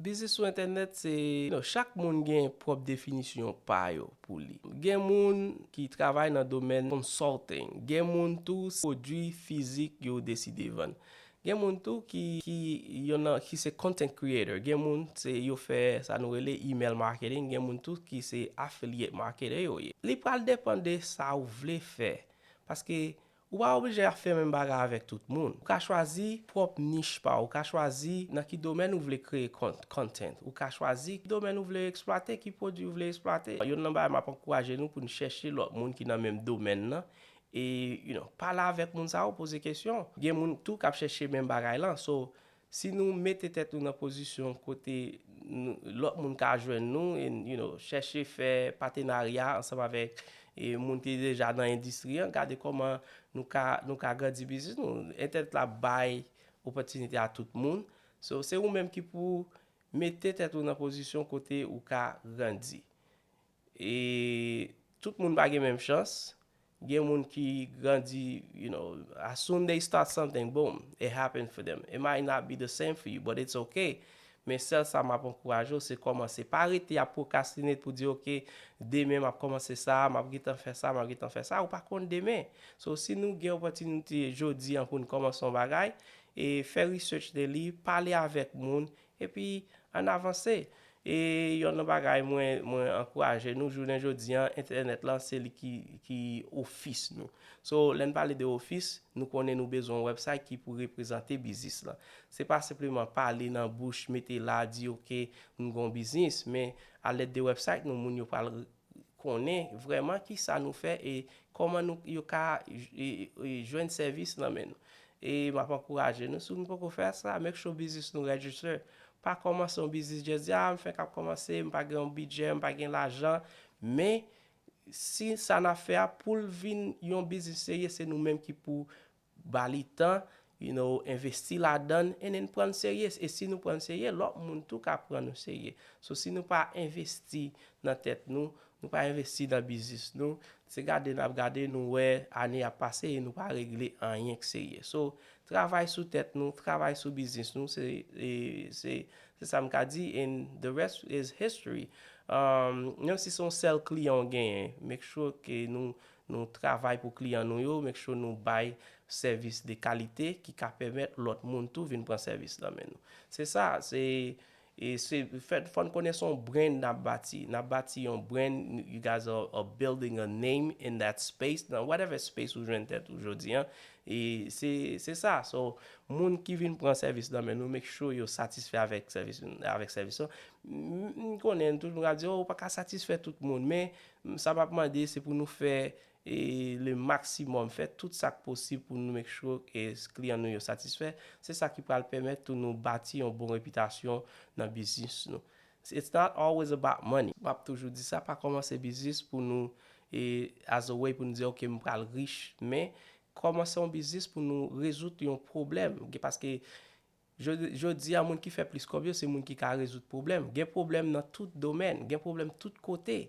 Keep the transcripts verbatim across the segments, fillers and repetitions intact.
Biznis sou entènèt se, you know, chak moun gen pwòp definisyon pa yo pou li. Gen moun ki travay nan domèn consulting, gen moun tou se pwodui fizik yo deside vann. Gen moun tou ki, ki, yo nan, ki se content creator, gen moun se yo fè sa nou rele email marketing, gen moun tou ki se affiliate marketer yo ye. Li pral depann de sa ou vle fè, paske ou pa oblije ap fè menm bagay avèk tout moun. Ou ka chwazi pwòp nich pa ou, ou ka chwazi nan ki domèn ou vle kreye content, ou ka chwazi ki domèn ou vle eksplwate, ki pwodui ou vle eksplwate. Youn nan bagay m ap ankouraje nou pou n chèche lòt moun ki nan menm domèn nan, e, you know, pale avèk moun sa yo, poze kesyon. Gen moun tou k ap chèche menm bagay lan. So, si nou mete tèt nou nan pozisyon kote lòt moun ka jwenn nou, e, you know, chèche fè patenarya ansanm avèk e moun ki deja nan endistri an, gade kòman nou ka, nou ka grandi biznis nou. Entènèt la bay opòtinite a tout moun. So, se ou menm ki pou mete tèt ou nan pozisyon kote ou ka grandi. E tout moun pa gen menm chans. Gen moun ki grandi, you know, as soon they start something, boom, it happened for them. It might not be the same for you, but it's okay. Men sèl sa m ap ankouraje w, se kòmanse. Pa rete ap pwokrastine pou di, "Ok, demen m ap kòmanse sa, m ap gentan fè sa, m ap gentan fè sa." Ou pa konn demen. So, si nou gen opòtinite jodi an pou n kòmanse yon bagay, e fè research de li, pale avèk moun, epi ann avanse. E youn nan bagay mwen, mwen ankouraje nou, jounen jodi an, entènèt lan, se li ki, ki ofis nou. So, lè n pale de ofis, nou konnen nou bezwen yon website ki pou reprezante biznis lan. Se pa senpleman pale nan bouch, mete la, di, "Ok, m gon biznis," men alèd de website nou, moun yo pral konnen vrèman ki sa nou fè e kòman nou, yo ka j-, e, e, jwenn sèvis nan men nou. E m ap ankouraje nou, si nou poko fè sa, make sure biznis nou register. Pa kòmanse yon biznis, just di, "Ah, m fenk ap kòmanse, m pa gen yon bidjè, m pa gen lajan." Men, si sa n ap fè a, pou l vin yon biznis serye, se nou menm ki pou ba li tan, you know, envesti ladan l, and then pran l serye. E si nou pran l serye, lòt moun tou ka pran nou serye. So, si nou pa envesti nan tèt nou, nou pa envesti nan biznis nou, se gade n ap gade, nou wè ane ap pase e nou pa regle anyen k serye. So, travay sou tèt nou, travay sou biznis nou, se, e, se, se sa m ka di, and the rest is history. Um, menm si se yon sèl kliyan w genyen, make sure ke nou, nou travay pou kliyan nou yo, make sure nou bay sèvis de kalite ki ka pèmèt lòt moun tou vin pran sèvis nan men nou. Se sa, se, e se, fè, fò n konnen se yon brand n ap bati. N ap bati yon brand, you guys are, are building a name in that space, nan whatever space ou jwenn tèt ou jodi an. E se, se sa. So, moun ki vin pran sèvis nan men nou, make sure yo satisfè avèk sèvis, avèk sèvis yo. M, m konnen tout moun ap di, "Oh, ou pa ka satisfè tout moun," men sa m ap mande, se pou nou fè, e, le maximum, fè tout sa k posib pou nou make sure ke kliyan nou yo satisfè. Se sa ki pral pèmèt tou nou bati yon bon repitasyon nan biznis nou. It's not always about money. M ap toujou di sa, pa kòmanse biznis pou nou, e, as a way pou nou di, "Ok, m pral rich," men kòmanse yon biznis pou nou rezoud yon pwoblèm. Gen, paske jodi, jodi a, moun ki fè plis kòb yo, se moun ki ka rezoud pwoblèm. Gen pwoblèm nan tout domèn, gen pwoblèm tout kote.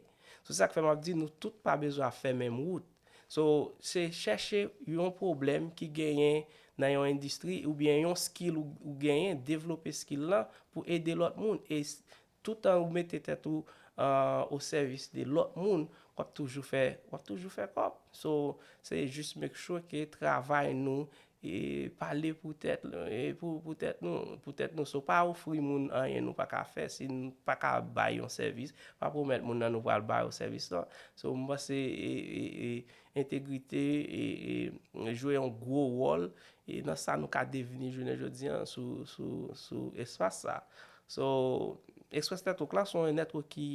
Se sa k fè m ap di, nou tout pa bezwen ap fè menm wout. So, se chèche yon pwoblèm ki genyen nan yon endistri oubyen yon skill ou, ou genyen, devlope skill lan pou ede lòt moun. E s-, toutan ou mete tèt ou, euh, o sèvis de lòt moun, w ap toujou fè, w ap toujou fè kòb. So, se jis make sure ke travay nou e pale pou tèt, e pou, pou tèt nou, pou tèt nou. So, pa ofri moun anyen nou pa ka fè. Si nou pa ka bay yon sèvis, pa pwomèt moun nan nou pral ba yo sèvis lan. So, m panse, e, e, e, entegrite, e, e, jwe yon gwo wòl, e nan sa nou ka devni jounen jodi an sou, sou, sou espas sa. So, Express Network la, se yon network ki,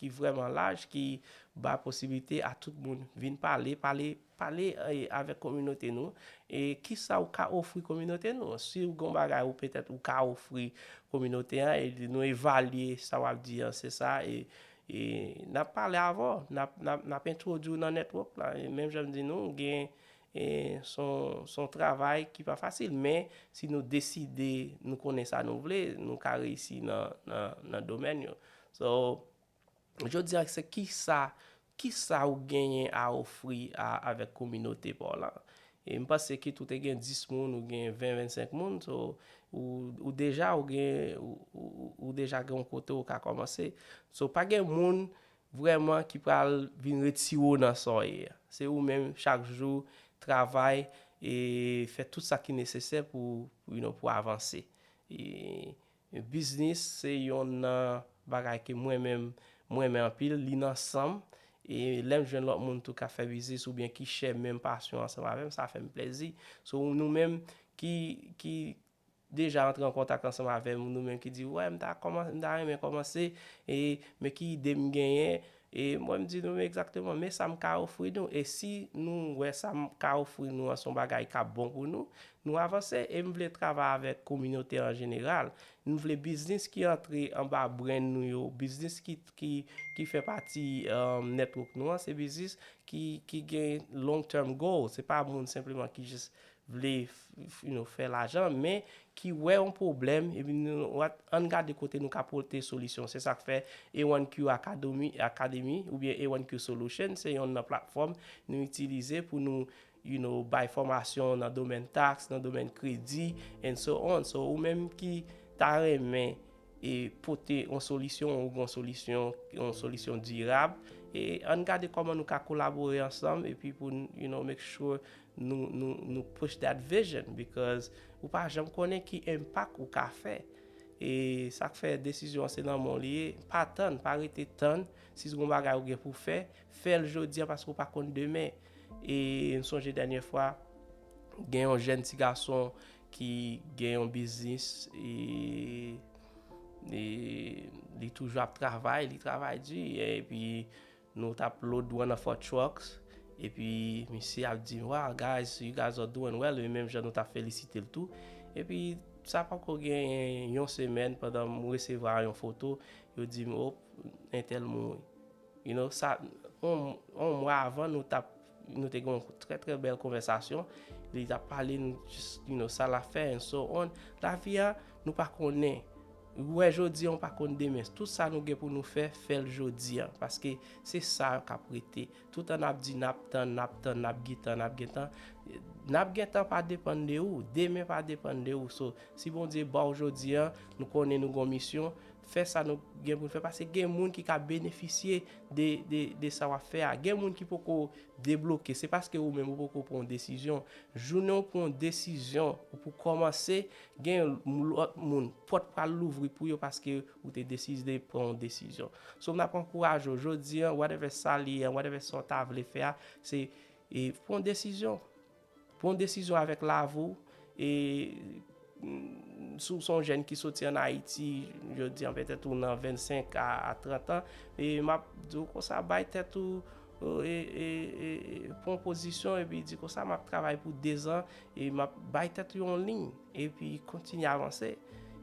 ki vrèman laj, ki ba posiblite a tout moun vin pale, pale, pale, e, avèk kominote nou. E kisa ou ka ofri kominote nou? Si ou gen yon bagay ou petèt ou ka ofri kominote an, e nou evalye sa w ap di an, se sa, e, e n ap pale avè w, n ap, n ap, n ap entwodui w nan network la. E menm jan m di nou, gen, e, se yon, se yon travay ki pa fasil, men si nou deside, nou konnen sa nou vle, nou ka reyisi nan, nan, nan domèn yo. So, jodi a, se kisa, kisa ou genyen a ofri a, avèk kominote pa w lan? E m panse ki tou te gen dis moun, ou gen ven, vennsenk moun, so, ou, ou deja, ou gen, ou, ou, ou deja gen yon kote ou ka kòmanse. So, pa gen moun vrèman ki pral vin retire w nan sa w ye a. Se ou menm, chak jou, travay e fè tout sa ki nesesè pou, you know, pou avanse. E, e biznis se yonn nan bagay ke mwen menm, mwen renmen anpil, li nan san m. E lè m jwenn lòt moun tou k ap fè biznis oubyen ki share menm pasyon ansanm avè m, sa fè m plezi. So, nou menm ki, ki deja antre an kontak ansanm avè m, nou menm ki di, "Wè, m ta kòman-, m ta renmen kòmanse, e, men ki ide m genyen?" E mwen, m di nou, "Men egzakteman, men sa m ka ofri nou." E si nou wè sa m ka ofri nou an se yon bagay k ap bon pou nou, nou avanse. E m vle travay avèk kominote an jeneral. M vle biznis ki antre anba brand nou yo, biznis ki, ki, ki fè pati, um, network nou an, se biznis ki, ki gen long term goal. Se pa moun senpleman ki jis vle f-, f-, you know, fè lajan, men ki wè yon pwoblèm, epi nou, wat-, ann gade kote nou ka pote solisyon. Se sa k fè A one Q Academy, Academy oubyen A one Q Solution, se yonn nan platfòm nou itilize pou nou, you know, bay fòmasyon nan domèn taks, nan domèn kredi, and so on. So, ou menm ki ta renmen e pote yon solisyon, ou gen yon solisyon, yon solisyon dirab, e ann gade kòman nou ka kolabore ansanm, epi pou n, you know, make sure nou, nou, nou push that vision, because ou pa janm konnen ki impact ou ka fè. E sa k fè desizyon an se nan men w li ye. Pa tann, pa rete tann. Si se yon bagay ou gen pou fè, fè l jodi a, paske ou pa konn demen. E m sonje dènyè fwa, gen yon jèn ti gason ki gen yon biznis, e, e li toujou ap travay, li travay di, epi nou t ap load one of our trucks, epi misye ap di, "Wow, guys, you guys are doing well," e menm jan nou t ap felisite l tou. Epi sa poko gen yon semèn, pandan m resevwa yon foto, yo di m, "Oh, entèl mouri." You know, sa, yon, yon mwa avan, nou t ap, nou te gen yon trè, trè bèl konvèsasyon. Li t ap pale n, just, you know, sa l ap fè, and so on. Lavi a, nou pa konnen. Ou wè jodi a, ou pa konn demen. Tout sa nou gen pou nou fè, fè l jodi a. Paske se sa k ap rete. Toutan n ap di n ap tann, n ap tann, n ap gentan, n ap gentan. N ap gentan pa depann de ou. Demen pa depann de ou. So, si Bondye ba w jodi a, nou konnen nou gen yon misyon, fè sa nou gen pou n fè, paske gen moun ki ka benefisye de, de, de sa w ap fè a. Gen moun ki poko debloke, se paske ou menm ou poko pran yon desizyon. Jounen w pran yon desizyon, ou pou kòmanse, gen lòt moun, pòt pral louvri pou yo paske ou te deside pran yon desizyon. So, m ap ankouraje w, jodi a, whatever sa li ye, whatever sa w ta vle fè a, se, e, pran yon desizyon. Pran yon desizyon avèk lavi w, e, mm, si w se yon jèn ki soti ann Ayiti, jodi a, petèt ou nan vennsenk a, a trant an, e m ap di w konsa, bay tèt ou, e, e, e, e, pran pozisyon, epi di konsa, "M ap travay pou dezan, e m ap bay tèt ou yon liy, epi kontinye avanse."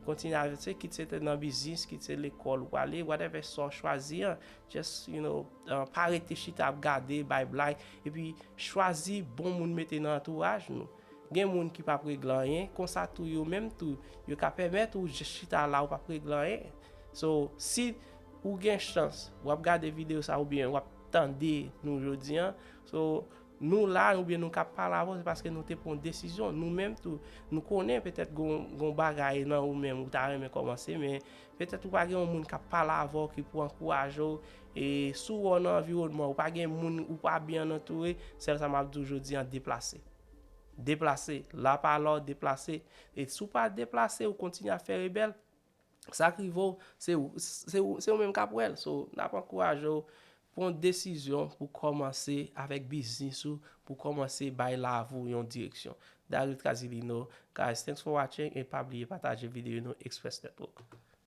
Kontinye avanse, kit se te nan biznis, kit se lekòl ou prale, whatever sa w chwazi an, just, you know, uh, pa rete chita ap gade, bay blag, epi chwazi bon moun mete nan antouraj nou. Gen moun ki p ap regle anyen, konsa tou yo menm tou, yo ka pèmèt ou jis chita la, ou p ap regle anyen. So, si ou gen chans, w ap gade videyo sa oubyen w ap tande nou jodi a. So, nou la, oubyen nou ka pale avè w, se paske nou te pran yon desizyon. Nou menm tou, nou konnen petèt gon, gon bagay nan ou menm, ou ta renmen kòmanse, men petèt ou pa gen yon moun k ap pale avè w ki pou ankouraje w. E si w wè w nan anviwònman, ou pa gen moun, ou pa byen antoure, sèl sa m ap di w jodi a, deplase. Deplase. La pa la w deplase. E si w pa deplase, ou kontinye ap fè rebèl, sa k rive w, se ou, se ou, se ou menm k ap wè l. So, n ap ankouraje w, pran desizyon pou kòmanse avèk biznis ou, pou kòmanse bay lavi w yon direksyon. Daryl Trazilino, guys, thanks for watching, e pa bliye pataje videyo nou, Express Network.